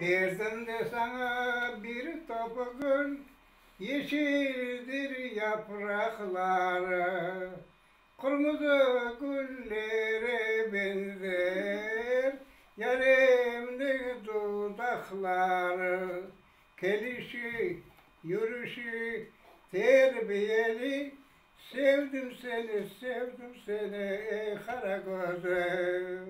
Berdim de saña bir topı gül, Yeşildir yapraqları. Qırmızı güllere beñzer, Yarimniñ dudaqları. Kelişi, yürüşi terbiyeli, Sevdim seni, sevdim seni, ey qara közüm.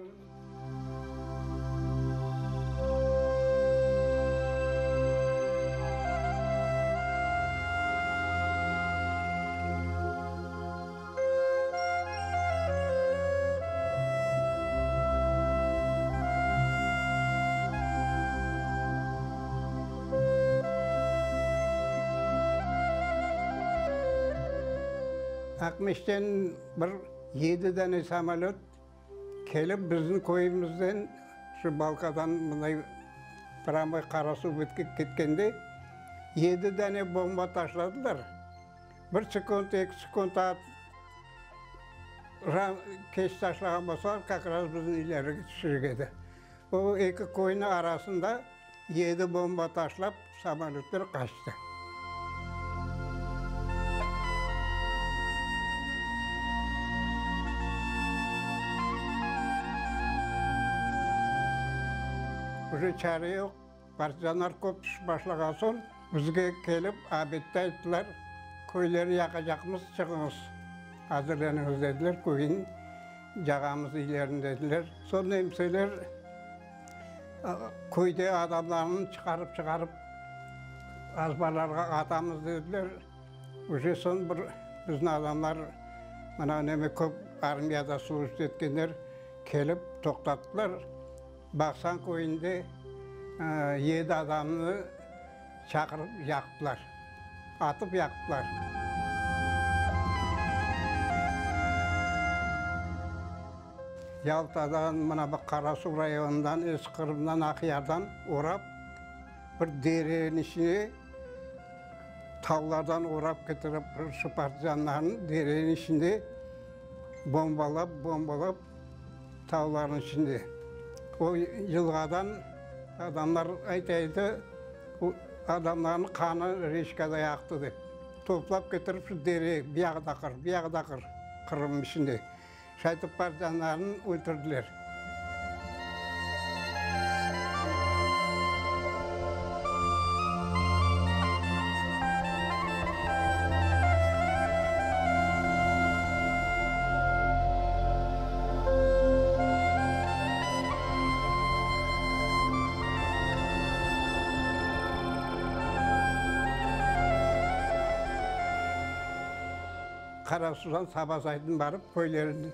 Aqmescitten bir yedi dane samolöt kelip bizim köyümizden şu Balkadan mınday prâmoy Qarasuv betke ketkende yedi dane bomba taşladılar. Bir sekund, eki sekund keç taşlağan bolsalar, kak raz bizim üylerge tüşecek edi. O eki köyniñ arasında yedi bomba taşlap, samolötler qaçtı. Uje çare yoq, Partizanlar köp tüşip başlağan soñ, bizge kelip obedde ayttılar, köylerni yaqacaqmız, çıqıñız, azırleniñiz dediler, köyün cağamız ilerini dediler. Soñ nemseler köyde adamlarnı çıqarıp-çıqarıp azbarlarğa atamız dediler. Uje soñ bir bizni adamlar, mına neme köp armiyada slujit etkenler kelip toqtattılar. Baqsañ köyünde yedi adamnı çaqırıp yaqtılar, atıp yaqtılar. Yaltadan, mına bu Qarasuv rayonından, Eski Qırımdan, Aqyardan orap, bir dereniñ içine tavlardan orap ketirip, şu partizanlarnı dereniñ içinde bombalap, bombalap, Tavlarnıñ içinde. O yılğadan adamlar ayta edi, adamlarnıñ qanı reçkada aqtı dep. Toplap ketirip şu dere, buyaqda qır, buyaqda qır, Qırımnıñ içinde. Şaytip partizanlarnı öldürdiler. Qarasuvdan Sabazaydın barıp köylerini,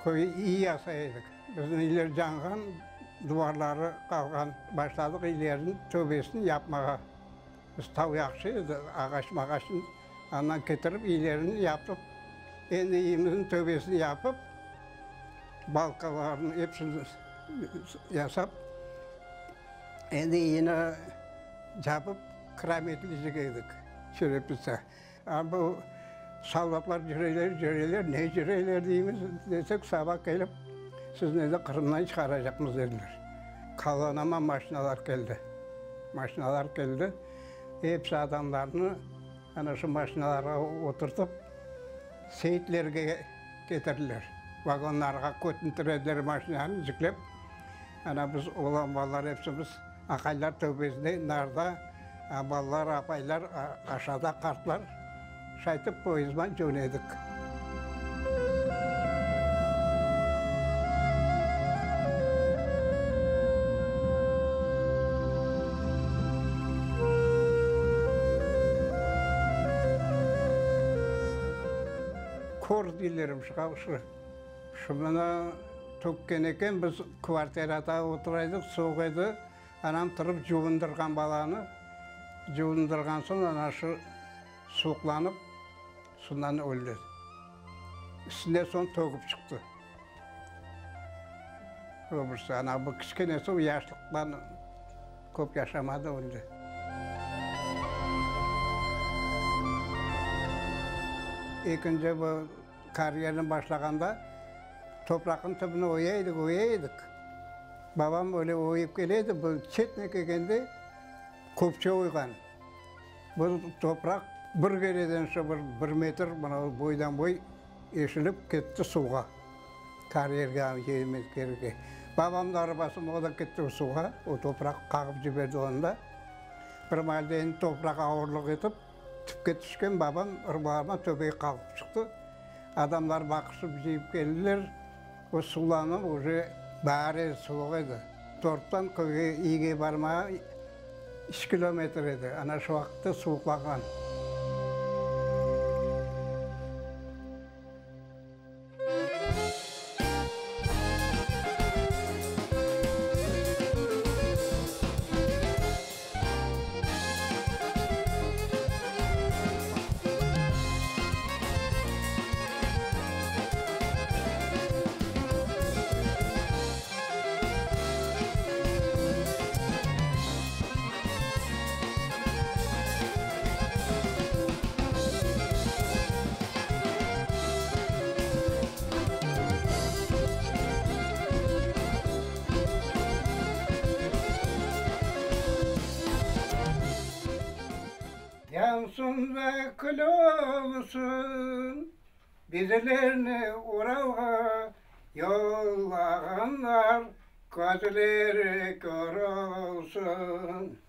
köyü iyi yasay edik. Bizim üyler canğan, duvarları qalğan. Başladıq üylerniñ töbesini yapmağa. Biz tav yahşı edi, ağaç-mağaçnı andan ketirip, iylerini yapıp, endi iyimizniñ töbesini yapıp, balkalarnı episini yasap, endi iyini capıp, kirametlicik edik, çerepitsa. A bu soldatlar cüreyler, cüreyler, ne cüreyler deymiz, desek, saba kelip, sizni endi Qırımdan çıqaracaqmız, dediler. Kolonnama maşinalar keldi. Maşinalar keldi. Episi adamlarnı ana şu maşinalarğa oturtıp, Seyitlerge ketirdiler. Vagonlarğa kötüntirediler maşinanı, yüklep. Ana biz, oğlan balalar epsimiz, aqaylar töpesinde, narda, balalar, apaylar aşağıda, qartlar. Şaytip poyezdman cönedik. Kor deyler şu, şunı tökken eken, biz kvartirada otura edik, suvuq edi, anam turıp cuvundırğan balanı, cuvundırğan soñ ana şu Suvuqlanıp, şundan öldi. Üstüne soñ töküp çıqtı. Öbürsü, ana bu kiçkenesi o yaşlıqtan köp yaşamadı, öldi. Ekinci bu karyerni başlağanda topraqnıñ tübüni oya edik, oya edik. Babam öyle oyıp kele edi, bu çetine kelgende köpçe oyğan. Bu topraq bir kereden şu bir bir metr mına boydan boy eşilip ketti suvğa, karyerge, Babamnıñ arabası o da ketti suvğa, o topraq qağıp ciberdi onı da. Bir maalde endi topraq ağırlıq etip, tüpke tüşken babam ırbarma töpege qalqıp çıqtı. Adamlar baqışıp cıyıp keldiler. O suvlanıp uje baar edi, suvuq edi. Torttan köyge, iyge barmağa üç kilometr edi. Ana şu vaqıtta suvuqlağan. Yansın da kül olsun bizlerni Uralğa yollağanlar, közleri kör olsun.